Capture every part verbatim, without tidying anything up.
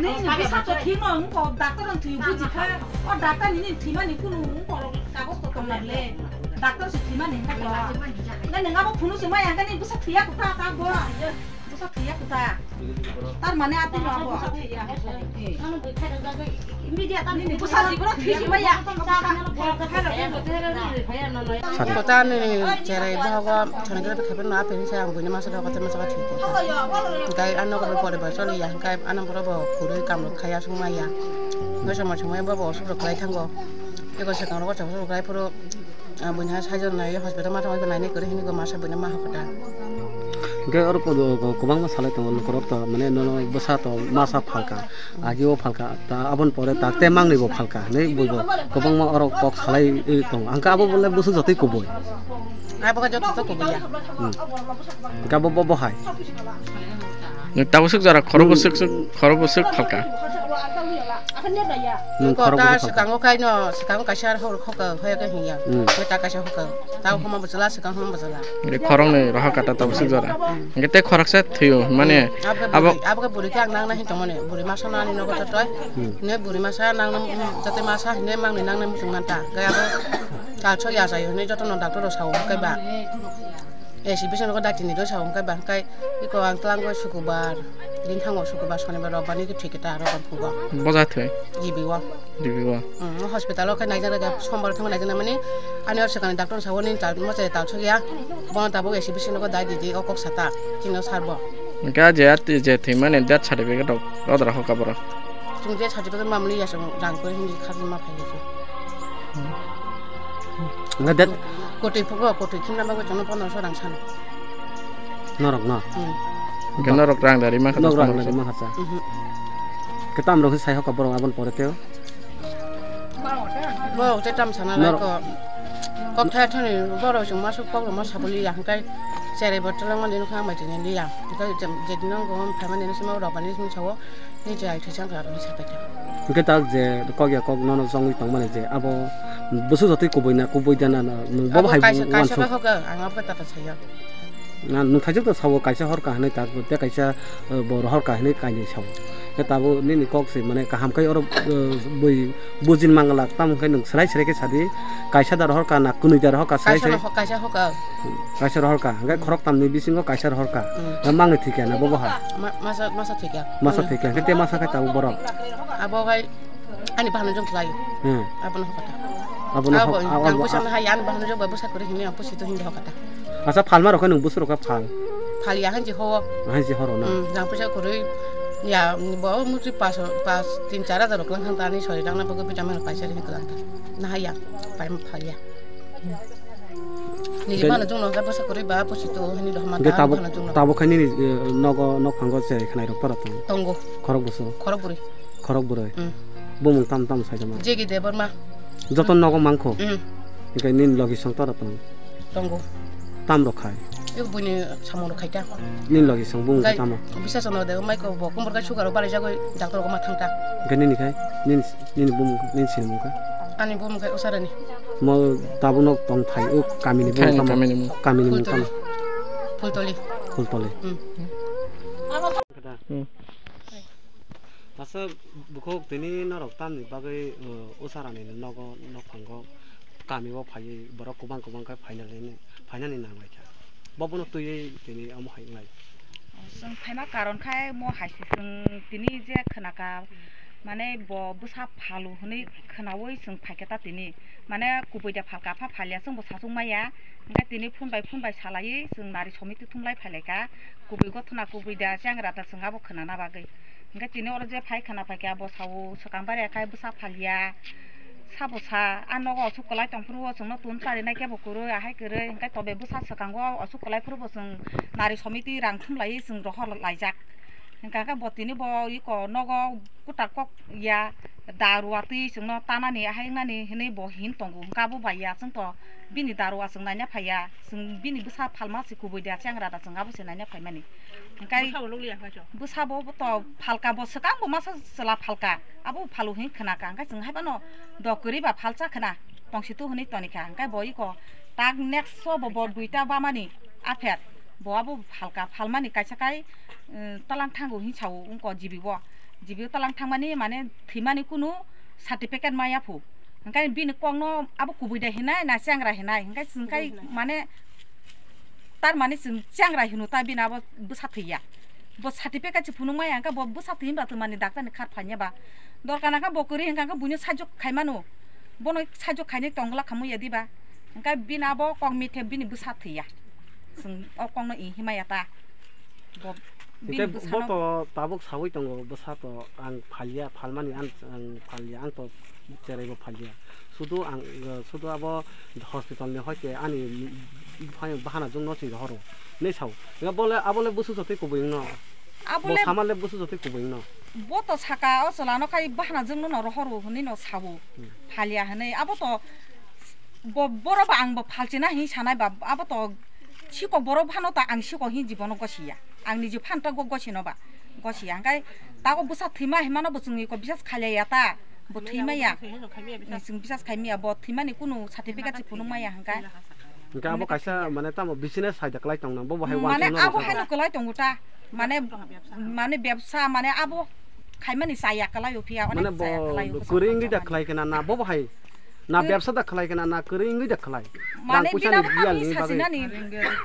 Nini bwsa to thwima wngkha, doctor no thwi buji kha. O doctor nini thwimani kunu wngkha, kagoj to tong nang le. Doctor se thwimani wngkha to. Nang abo phunu se maya kani bwsa thwiya kutha ta bo. Bwsa thwiya kutha. Tar mane ati no abo. Nini bwsa jibra thwi se maya. Kota ni cherai bohogo sonography khape no aphi hinsa ang buini masa dogo tei masa thwi. Tei ano pore bo choli ya, hingkai ano borok bo kwrwi kamrok khai aswk maya. Hingke somoy somoy bo bo osuk rok kwlai thango. Eko swkang rogo chwng swkang kwlai phuru, ah, buini ha saijon nai hospital ma thangwi nainai kwrwi hinwi bo masa buini ma hokota. Hingke oro ko-, ko-, kwbangma salai tongo lukurok to, mane nono bwsa to masa phalka, agi o phalka, ta aboni pore ta tei mangni bo phalka hinwi bo kwbangma oro kok salai tongo. Hingke abo bole bwswk jotoi kubui. Abo khe joto to kubui ya. Hmm. Hingke abo bo, bo hai. Tabuk swk jora khoro bwswk swk, khoro bwswk phalka. Nwng khoro ta bwswk phalka. Swkango kaino, swkango kaisa hor hoka, hoya khe hinya. Hmm. Hoi ta kaisa hoka. Ta homa bwsala, swkang homa bwsala. Nge khoroknwi rohor kata tabuk swk jora. Hmm. Nge tei khoroksa thwio, mane hmm. Abo khe abo buri, abo khe buri khe ang nang na hin tongmani. Buri masa nani nogo totoi. Hmm. Ne buri masa nang na, hmm, jotoi masa hine mangni nang na muchung manta. Khe abo Talsok ya jai hwnwi jotono doctor rok sao hwnkhe ba. A C bising nogo daitini rw sao hwnkhe ba, hwnkhe iko ang twlang khe sukubar ring thango, sukubar, sonibar, robbar ni thwi khe ta aro bang phugo. Boja thwi? G B o. G B o. Hmm, hospital o khe naijak naijak, sombar thangwi naijak nai mani ani oro swkangni doctor sao nini tal, mochai talsok ya. Bono tabuk A C bising nogo dai di di o kok sata. Chini o sar bo. Hwnkhe je, je thwimani death certificate rok rodra hoka borok. Chwng je certificate mamani ya chwng rang khe hindi khajma phaikhe. Hwnkhe dat- Kotwi phugo, kotwi khimna bagwi chwngno pondroso rang sano. Norok no? Hmm. Hwnkhe norok rang dari mankha. Norok rang dari mankha cha. Mhm. Khe tamrok khe sai hoka borok aboni pore teo? Borok tei tam sana lai kok. Kok thaya thani borok chwng masuk kok rwma sabuli ya hwnkhe cherai bo twlangmani nokha hambai tini liya. Hwnkhe je, je dinang go phaimani sima rok ani simi sao. Ni je ai thai chang kha rok ni sapai ta. Hwnkhe tak je kok ya kok nono chongwi tongmani je abo bwswk jotoi kubui na kubui da na na nwng bobo hai kaisa, kaisa wansuk. Bai hoka ang abo khe tata saya. Na nwng thaijak to sabo kaisa hor ka hinwi tak tei kaisa, eh, bo rohor ka hinwi kainwi sao. Khe tabuk nini kok se mane kaham khai oro, eh, bui bujin manglak tamo khe nwng swrai swrai khe sadi kaisa da rohor ka na kwnwi da rohor ka swrai swrai. Kaisa rohor, kaisa hoka. Kaisa rohor ka, hwnkhe khorok tamni bisingo kaisa rohor ka. Hmm. Na mangni thwikya na bobo ha? Ma-, masa, masa thwikya. Masa thwikya, hwnkhe tei masa khai tabuk borok? Abo khai ani bahanojwng khlai. Hmm. Abono hokata. Abono abo hok-, abo, rang abo, puisa a- no hai ani bahanojwng bai bwsa kwrwi hinwi ang pusi to hinwi hokata. Asa phalma rok khe nwng bwswk rok khe phal? Phal ya hanji ho. Hanji horo na? Hmm, rang puisa kwrwi ya bo mutwi pas, pas, tin char hajar rok lang thang ta ani sori rang na bagwi vitamin rok paisa ri kwlang ta. Na hai ya, pai phal ya. Nini bana jungno da bwsa kwrwi ba pusi to hini dohma ta bana jungno. Tabuk khai nini, eh, nogo, nok phango cherai khnai rok tora tongo? Tongo. Khorok bwswk? Khorok bwrwi. Khorok bwrwi. Hmm. Bumung tam tam sai tongma? Jegi Debbarma. Joto nogo mangkho? Hmm. Hwnkhe nini logi song tora tongo? Tongo. Tam rok khai? Ebo buini samung rok khai ta. Nini logi song bumung tamo? Bisa sono de mai ko bo kumbur kai sugar rok balai jagoi doctor rok ma thang ta. Hwnkhe nini khai? Nini, nini bumung, nini sinimung khai? Ani bumung khai Usarani. Mo tabuk no tong thai o kamini bumung tamo? Kamini bumung tamo? Phultoli. Phultoli. Hmm. Hmm. Asa bukhuk tini norok tamni bagwi, uh, Usarani nogo, nokphango, kami o phaiwi borok kwbang kwbang khe phainani, phainani nang lai kha. Bo bono twiwi tini omo hai wnglai. Chwng phaima karon khai mo hai se chwng tini je khwnaka, mane bo bwsa phalu hwnwi khwnaui chwng phaikhe ta tini. Mane kubui da phalka, apha phalya chwngbo sachuk maya. Hwnkhe tini phone bai phone bai salaiwi chwng nari somiti thumlai phailaikha. Kubui gothona kubui da chengra da chwng abo khwnana bagwi. Hwnkhe tini oro je phai khwna phaikha, bo sao swkang barya khai bwsa phalya, sabo sa, a nogo osuk kwlai tongphuru o chwngno tun charinai khe bo kwrwi, ahai kwrwi, hwnkhe tobe bwsa swkango osuk kwlai phuru bo chwng nari somiti rang thumlaiwi chwng rohor laijak. Hwnkha khe bo tini bo iko nogo kwtal kok ya, da rwatwi chwngno tanani, ahai wngnani hwnwi bo hin tongo. Hwnkha bo bai ya, chwng to bini da rwa chwng naina phaiya, chwng bini bwsa phalma se kubui da, chengra da, chwng abo se naina phaimani. Hwnkhe bwsabo nukliya hwnkhe to? Bwsabo bo to phalka, bo swkang bo masa chwla phalka, abo phalo hwnwi khwnaka, hwnkhe chwng hai phano do kwrwi ba phalcha khwna tongsitu hwnwi tonikha, hwnkhe bo iko tak next o bo, bo duita bamani apher, bo abo phalka, phalmani kaisa kai, um, talang thango hin sao wngko G B o. G B o talang thangmani mane thwimani kunu certificate maya phu. Hwnkhe bini kokno abo kubui da hinai na chengra hinai. Hwnkhe chwngkai mane tar mane chwng chengra hino ta bini abo bwsa thwiya. Bo certificate se phunuk maya hwnkhe bo bwsa thwi hinba twmani doctor ni khat phanya ba. Dorkar nangkha bo kwrwi hwnkha hwnkhe buino sajwk khaimano. Bono sajwk khainai tongla khamwi ya diba. Hwnkhe bini abo kok mithe bini bwsa thwiya. Chwng o kokno i himaya ta. Bo bini Hwnkhe bo bwsano to tabuk sawi tongo, bwsa to ang phalia, phalmani ang, ang phalia, ang to cheraibo phalia. Sudu ang, sudu abo hospital ni hoite ani bahana jwngno si rohoro. Nei sao. Hwnkhe bole, abole busu jotoi kubui wngno. Bo Abole samale busu jotoi kubui wngno. Bo to saka o chwlano khai bahana jwngno no rohoro hwnwi no sao. Hmm. Phalia hwnwi. Abo to bo, boro ba ang bo phalchina hin sanai ba, abo to sikok borok phano ta ang sikok hin jibono gosiya. Ang niji phan ta go-, gosino ba, gosiya. Hwnkhe tago bwsa thwima himano bo chwngni ko bisas khailaiya ta, bo thwimaya. Chwng bisas khaimaya, bo thwimani kunu certificate se phunukmaya hwnkhe. Hwnkhe abo kaisa mane tamo business hai da kwlai tongna, bo bo hai Mane wansukno abo rwkha haino da. Kwlai tongo ta, mane, mane bebsa, mane abo khaimani chaya kwlaio phiya, onek Mane bo chaya kwlaio, kwrwi wngwi da kwlai khe na, na bo bo hai Na Kwrwi- bebsa da khlai khe na, na kwrwi wngwi da khlai? Mane Rang puisa bina ni bo bial kami ni bagwi. Sasinani.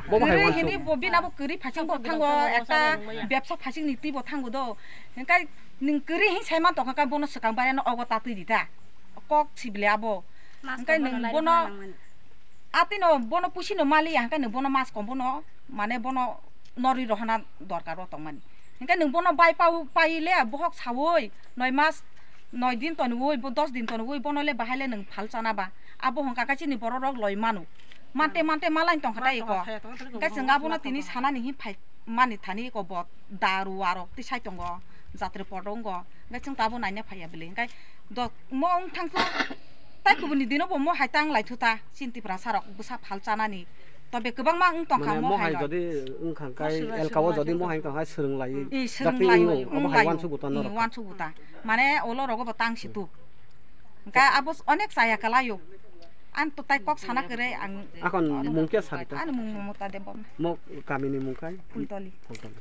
Bo bo hai Kwrwi wansuk. Hini bo bina bo kwrwi phasing bo thango, ekta bebsa phasing ni twi bo thango do. Hingkai nwng kwrwi hin sai man tongkha, bono swkang bare no ogo ta twi di ta. Kok sibile abo. Hingkai nwng bono atwi no bono pusi no mali ya, hingkai nwng bono mas kom bono, mane bono norwi rohana dorkar o tongmani. Hingke nwng bono bai pau-, pai le bohok saui noi mas, noi din tonwi, bo dos din tonwi, bono le bahai le nwng phal chana ba? Abo hwnkha khe chini borok rok loi manu. Mante, mante malain tongkha ta iko. Hingke chwng abono tini sanani hin phai mani thani iko bo daru arok tisai tongo, jatri poto wngo. Hingke chwng tabo naina phaiya bwle. Hingke do mo wng thangkha, tai kubuni dino bo mo hai tang lai thuta, chini Tipra sarok bwsa phal chanani. Tobe kwbangma wng tongkha Mane mo mo hai hai rok. Jodi wngkha kai Mo swrwng elka o swrwng jodi mo hai wngkha hai swrwng lai. I swrwng Jati lai, wng wng obo hai lai. Wansugo ta norok. Wansugo ta. Mane olo rogo bo tang si tu. Hingke abo onek chaya kalaio. An to tai kok sana kere ang Akon mung kya sari ta? Ani mung Momota Debbarma. Mo kamini mung kai? Pultoli. Pultoli.